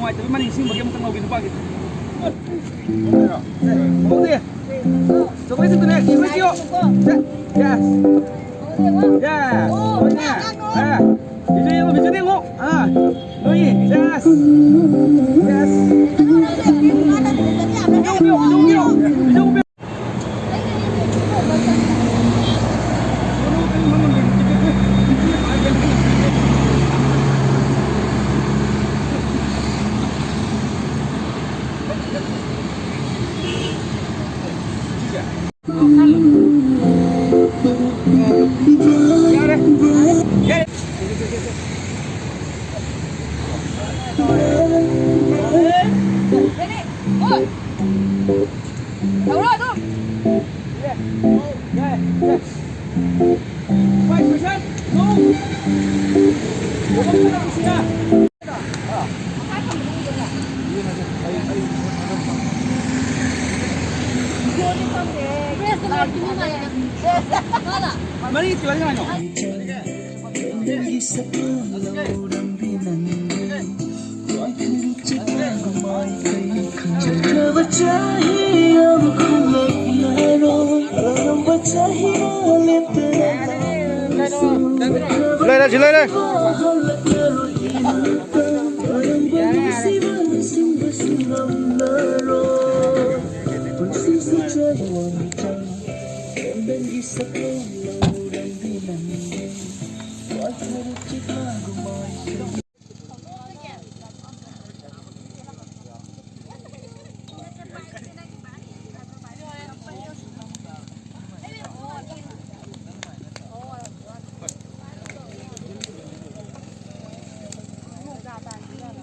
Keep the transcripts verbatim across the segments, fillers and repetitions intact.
ꯅꯨꯡꯉꯥꯏꯇꯕ ꯃꯅꯤꯡ ꯁꯤꯡꯕꯒꯤ ꯑꯃꯨꯛꯇ ꯉꯧꯒꯦ ꯅꯨꯄꯥꯒꯤ꯫ ꯍꯧꯗꯦ꯫ ꯖꯒꯣꯏ ꯁꯤꯟꯇꯅꯦ, ꯖꯒꯣꯏ ꯁꯤꯌꯣ꯫ Yes. Yes. ꯍꯣꯏꯅꯦ꯫ ꯑꯥ꯫ ꯚꯤꯗꯤꯑꯣ ꯌꯦꯡꯉꯣ, ꯚꯤꯗꯤꯑꯣ ꯌꯦꯡꯉꯣ꯫ ꯑꯥ꯫ ꯅꯣꯏ꯫ Yes. Yes. ꯚꯤꯗꯤꯑꯣ ꯎꯕꯤꯌꯣ, ꯚꯤꯗꯤꯑꯣ ꯎꯕꯤꯌꯣ꯫ ꯚꯤꯗꯤꯑꯣ ꯎꯕꯤꯌꯣ꯫ ꯌꯥꯔꯦ꯫ ꯌꯥꯔꯦ꯫ ꯇꯧꯔꯣ ꯑꯗꯨꯝ꯫ ꯃꯔꯤ ꯇꯨꯋꯦꯜ ꯀꯃꯥꯏꯅꯣ? ꯂꯩꯔꯦ, ꯁꯤ ꯂꯩꯔꯦ꯫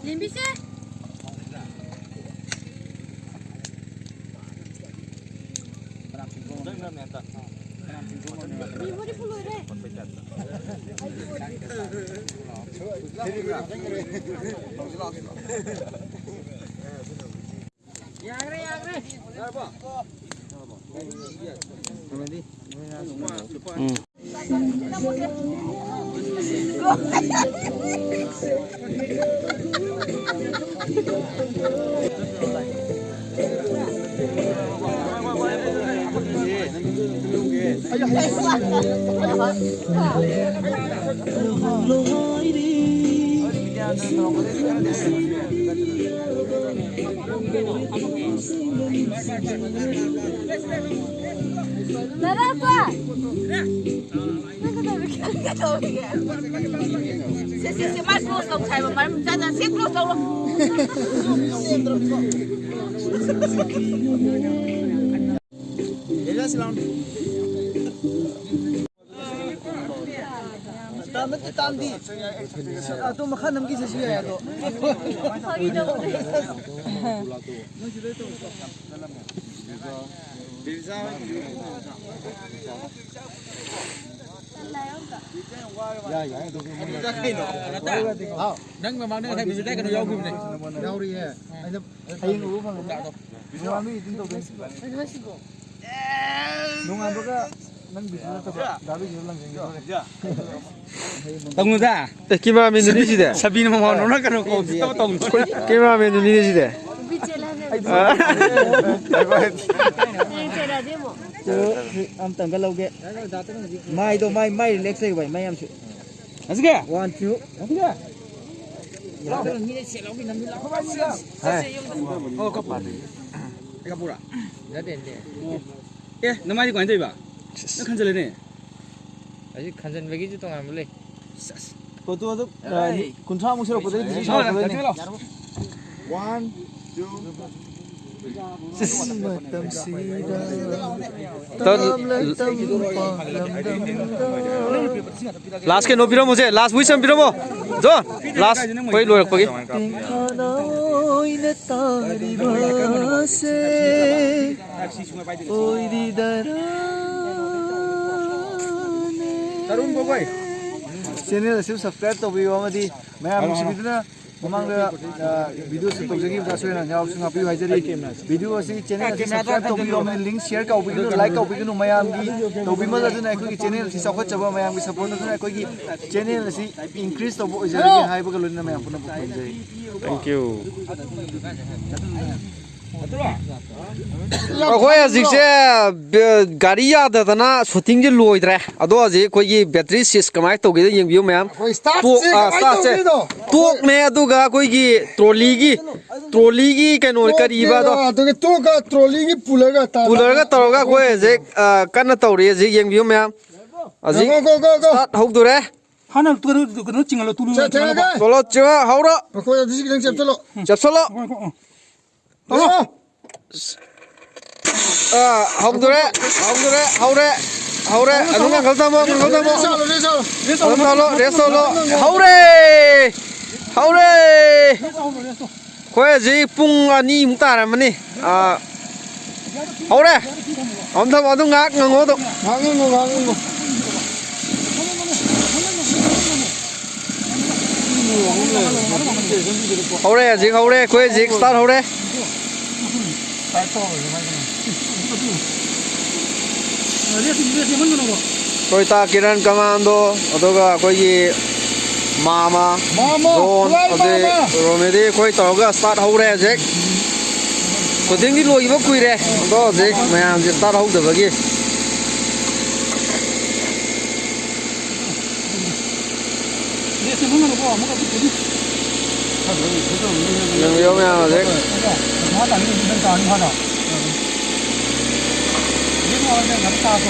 ꯂꯦꯝꯕꯤꯁꯦ꯫ ꯌꯥꯈ꯭ꯔꯦ, ꯌꯥꯈ꯭ꯔꯦ꯫ ꯎꯝ꯫ ꯅꯔꯥꯄ! ꯅꯪ ꯀꯩꯗꯧꯔꯤꯒꯦ? ꯅꯪ ꯀꯩꯗꯧꯔꯤꯒꯦ? ꯁꯦ, ꯁꯦ, ꯁꯦ, ꯃꯥ close ꯇꯧꯁꯦ ꯍꯥꯏꯕ ꯃꯔꯝ ꯆꯥꯗꯅ ꯁꯦ close ꯇꯧꯔꯣ꯫ ꯇꯥꯟꯗꯤ ꯇꯥꯟꯗꯤ꯫ ꯑꯗꯣ ꯃꯈꯥ ꯅꯝꯈꯤꯁꯤꯁꯨ ꯌꯥꯏ ꯑꯗꯣ꯫ ꯐꯥꯒꯤ ꯇꯧꯕꯅꯦ꯫ ꯅꯪ ꯃꯃꯥꯡꯗ ꯉꯁꯥꯏ ꯕꯤꯖꯨꯗꯥꯏ ꯀꯩꯅꯣ ꯌꯥꯎꯈꯤꯕꯅꯦ꯫ ꯌꯥꯎꯔꯤꯌꯦ꯫ ꯑꯩꯅ ꯍꯌꯦꯡ ꯎꯕ ꯐꯪꯒꯅꯤ꯫ ꯅꯣꯡꯉꯥꯟꯕꯒꯤ ꯑꯗꯨꯝ ꯇꯧꯗꯣꯏꯅꯤ꯫ ꯅꯣꯡꯉꯥꯟꯕꯒ ꯅꯪ ꯕꯤꯖꯨ ꯅꯠꯇꯕ ꯗꯥ ꯕꯤꯖꯨ ꯂꯪꯖꯪꯒꯦ꯫ ꯇꯧꯅꯨꯗ꯫ ꯑꯦ, ꯀꯦꯃꯦꯔꯥꯃꯦꯟꯗꯨꯅꯤ ꯁꯤꯗꯤ꯫ ꯁꯕꯤꯅ ꯃꯃꯥꯟ ꯅꯣꯡꯅ ꯀꯩꯅꯣ ꯀꯧꯗꯦ꯫ ꯇꯧꯅꯨ꯫ ꯀꯦꯃꯦꯔꯥꯃꯦꯟꯗꯨꯅꯤ ꯁꯤꯗꯤ꯫ ꯅꯨꯄꯤ ꯆꯦꯜꯂꯦ ꯍꯥꯏꯕꯅꯦ꯫ ꯑ꯫ ꯍꯌꯦꯡ ꯆꯦꯜꯂꯛꯑꯗꯤ ꯑꯃꯨꯛ꯫ ꯑꯝꯇꯪꯒ ꯂꯧꯒꯦ꯫ ꯃꯥꯏꯗꯣ, ꯃꯥꯏ, ꯃꯥꯏ relax ꯂꯩꯌꯨ ꯚꯥꯏ, ꯃꯥꯏ ꯌꯥꯝ ꯁꯨ-, ꯍꯧꯖꯤꯛꯀꯤ? One, two꯫ ꯍꯧꯖꯤꯛꯀꯤ? ꯍꯥꯏ꯫ ꯑꯣ, ꯀꯞꯄꯨꯔꯥ? ꯅꯠꯇꯦ, ꯅꯠꯇꯦ꯫ ꯑꯣ꯫ ꯑꯦ, ꯅꯃꯥꯏꯗꯤ ꯀꯃꯥꯏꯅ ꯇꯧꯔꯤꯕ? ꯅꯪ ꯈꯟꯖꯜꯂꯦꯅꯦ꯫ ꯑꯁꯤ ꯈꯟꯖꯟꯕꯒꯤꯁꯨ ꯇꯣꯉꯥꯟꯕ ꯂꯩ꯫ ꯁꯦꯁ꯫ ꯐꯣꯇꯣꯗꯣ, ꯑ, ꯑꯩ꯫ ꯀꯨꯟꯊ꯭ꯔꯥꯃꯨꯛ ꯁꯨꯔꯛꯄꯗꯗꯤ ꯁꯤ ꯁꯥꯎꯔꯛꯀꯗꯣꯏꯅꯤ꯫ One, two꯫ ꯁꯤꯁ꯫ ꯃꯇꯝꯁꯤꯗ ꯇ-, ꯇꯝꯂ ꯇꯝ ꯄꯥꯝꯂꯝꯗꯝꯗ꯫ Last ꯀꯩꯅꯣ ꯄꯤꯔꯝꯃꯣꯁꯦ, last wish ꯑꯃ ꯄꯤꯔꯝꯃꯣ꯫ ꯖꯣꯟ, last ꯑꯩꯈꯣꯏ ꯂꯣꯏꯔꯛꯄꯒꯤ꯫ ꯇꯦꯡꯊꯥꯗ ꯑꯣꯏꯅ ꯇꯥꯔꯤꯕꯁꯦ ꯑꯣꯏꯔꯤꯗꯔꯥꯅꯦ꯫ Channel ꯑꯁꯤꯕꯨ subscribe ꯇꯧꯕꯤꯌꯨ ꯑꯃꯗꯤ ꯃꯌꯥꯝ ꯅꯨꯡꯁꯤꯕꯤꯗꯨꯅ ꯃꯃꯥꯡꯗ ꯚꯤꯗꯤꯑꯣꯁꯨ ꯇꯧꯖꯈꯤꯕꯗ ꯑꯁꯣꯏ ꯑꯔꯥꯟ ꯌꯥꯎꯔꯁꯨ ꯉꯥꯛꯄꯤꯌꯨ ꯍꯥꯏꯖꯔꯤ꯫ ꯚꯤꯗꯤꯑꯣ ꯑꯁꯤ, ꯆꯦꯅꯦꯜ ꯑꯁꯤ ꯁꯕꯁꯀ꯭ꯔꯥꯏꯕ ꯇꯧꯕꯤꯌꯣ, ꯂꯤꯡ ꯁꯤꯌꯔ ꯇꯧꯕꯤꯒꯅꯨ, ꯂꯥꯏꯛ ꯇꯧꯕꯤꯒꯅꯨ꯫ ꯃꯌꯥꯝꯒꯤ ꯇꯧꯕꯤꯃꯜꯂꯗꯨꯅ ꯑꯩꯈꯣꯏꯒꯤ ꯆꯦꯅꯦꯜ ꯑꯁꯤ ꯆꯥꯎꯈꯠꯆꯕ, ꯃꯌꯥꯝꯒꯤ ꯁꯄꯣꯔꯠ ꯑꯗꯨꯅ ꯑꯩꯈꯣꯏꯒꯤ ꯆꯦꯅꯦꯜ ꯑꯁꯤ ꯏꯟꯀ꯭ꯔꯤꯖ ꯇꯧꯕ ꯑꯣꯏꯖꯔꯒꯦ ꯍꯥꯏꯕꯒ ꯂꯣꯏꯅꯅ ꯃꯌꯥꯝ ꯄꯨꯝꯅꯃꯛ ꯈꯨꯔꯨꯝꯖꯔꯤ꯫ Thank you. ꯑꯩꯈꯣꯏ ꯍꯧꯖꯤꯛꯁꯦ ꯕ-, ꯒꯥꯔꯤ ꯌꯥꯗꯗꯅ ꯁꯨꯇꯤꯡꯁꯦ ꯂꯣꯏꯗ꯭ꯔꯦ꯫ ꯑꯗꯣ ꯍꯧꯖꯤꯛ ꯑꯩꯈꯣꯏꯒꯤ ꯕꯦꯇ꯭ꯔꯤ ꯁꯤꯁ ꯀꯃꯥꯏꯅ ꯇꯧꯒꯦꯗꯣ ꯌꯦꯡꯕꯤꯌꯨ ꯃꯌꯥꯝ꯫ ꯑꯩꯈꯣꯏ ꯁ꯭ꯇꯥꯔꯠꯁꯦ ꯇꯣꯛ-, ꯑ, ꯀꯃꯥꯏꯅ ꯁ꯭ꯇꯥꯔꯠꯁꯦ ꯇꯧꯗꯣꯏꯅꯣ? ꯇꯣꯛꯅꯦ, ꯑꯗꯨꯒ ꯑꯩꯈꯣꯏꯒꯤ ꯇ꯭ꯔꯣꯂꯤꯒꯤ, ꯇ꯭ꯔꯣꯂꯤꯒꯤ ꯀꯩꯅꯣ ꯀꯔꯤꯕ ꯑꯗꯣ? ꯑꯗꯨꯒ ꯇꯣꯛꯀ ꯇ꯭ꯔꯣꯂꯤꯒꯤ ꯄꯨꯂꯔꯒ ꯇꯥꯟꯅ ꯄꯨꯂꯔꯒ ꯇꯧꯔꯒ ꯑꯩꯈꯣꯏ ꯍꯧꯖꯤꯛ, ꯑ, ꯀꯟꯅ ꯇꯧꯔꯤ ꯍꯧꯖꯤꯛ, ꯌꯦꯡꯕꯤꯌꯨ ꯃꯌꯥꯝ꯫ ꯍꯧꯖꯤꯛ go, go, go, go. Start ꯍꯧꯗꯣꯔꯦ꯫ ꯍꯥꯟꯅ ꯀꯩꯅꯣ, ꯀꯩꯅꯣ ꯆꯤꯡꯍꯜꯂꯣ, ꯇꯨꯂꯨ ꯆꯦ-, ꯆꯤꯡꯍꯜꯂꯣ꯫ ꯆꯦ-, ꯆꯣꯂꯣ, ꯆꯦ-, ꯍꯧꯔꯣ꯫ ꯃꯈꯣꯏ ꯑꯗꯨꯁꯨ ꯈꯤꯇꯪ ꯆꯦꯞꯁꯤꯜꯂꯣ꯫ ꯆꯦꯞꯁꯤꯜꯂꯣ꯫ ꯉꯥꯏꯈꯣ, ꯉꯥꯏꯈꯣ, ꯉꯥꯏꯈꯣ꯫ ꯇꯧꯔꯣ꯫ ꯑꯥ꯫ ꯑꯥ, ꯍꯧꯗꯣꯔꯦ, ꯍꯧꯗꯣꯔꯦ, ꯍꯧꯔꯦ, ꯍꯧꯔꯦ꯫ ꯑꯗꯨꯝ ꯉꯥꯡꯈꯠ ꯊꯝꯃꯣ, ꯉꯥꯡꯈꯠ ꯊꯝꯃꯣ꯫ ꯔꯦꯁ ꯇꯧꯔꯣ, ꯔꯦꯁ ꯇꯧꯔꯣ꯫ ꯑꯗꯨꯝ ꯊꯥꯂꯣ, ꯔꯦꯁ ꯇꯧꯔꯣ꯫ ꯍꯧꯔꯦ! ꯍꯧꯔꯦ! ꯔꯦꯁ ꯇꯧꯔꯣ, ꯔꯦꯁ ꯇꯧꯔꯣ꯫ ꯑꯩꯈꯣꯏ ꯍꯧꯖꯤꯛ ꯄꯨꯡ ꯑꯅꯤꯃꯨꯛ ꯇꯥꯔꯝꯃꯅꯤ꯫ ꯑꯥ, ꯍꯧꯔꯦ꯫ ꯑꯗꯨꯝ ꯊꯝꯃꯣ, ꯑꯗꯨꯝ ꯉꯥꯏꯍꯥꯛ ꯉꯪꯉꯣ ꯑꯗꯨꯝ꯫ ꯉꯥꯏꯍꯥꯛ ꯉꯪꯉꯣ, ꯉꯥꯏꯍꯥꯛ ꯉꯪꯉꯣ꯫ ꯍꯧꯔꯦ, ꯍꯧꯖꯤꯛ ꯍꯧꯔꯦ, ꯑꯩꯈꯣꯏ ꯍꯧꯖꯤꯛ ꯁ꯭ꯇꯥꯔꯠ ꯍꯧꯔꯦ꯫ ꯑꯩꯈꯣꯏ ꯇꯥ ꯀꯤꯔꯟ ꯀꯃꯥꯟꯗꯣ, ꯑꯗꯨꯒ ꯑꯩꯈꯣꯏꯒꯤ ꯃꯥꯃ, ꯃꯥꯃ, ꯖꯣꯟ, ꯈꯨꯔꯥꯏ ꯑꯗꯩ ꯃꯥꯃ꯫ ꯔꯣꯃꯦꯗꯤ ꯑꯩꯈꯣꯏ ꯇꯧꯔꯒ ꯁ꯭ꯇꯥꯔꯠ ꯍꯧꯔꯦ ꯍꯧꯖꯤꯛ꯫ ꯁꯨꯇꯤꯡꯗꯤ ꯂꯣꯏꯈꯤꯕ ꯀꯨꯏꯔꯦ꯫ ꯑꯗꯣ ꯍꯧꯖꯤꯛ ꯃꯌꯥꯝꯁꯦ ꯁ꯭ꯇꯥꯔꯠ ꯍꯧꯗꯕꯒꯤ꯫ ꯌꯦꯡꯕꯤꯌꯣ ꯃꯌꯥꯝ ꯍꯧꯖꯤꯛ꯫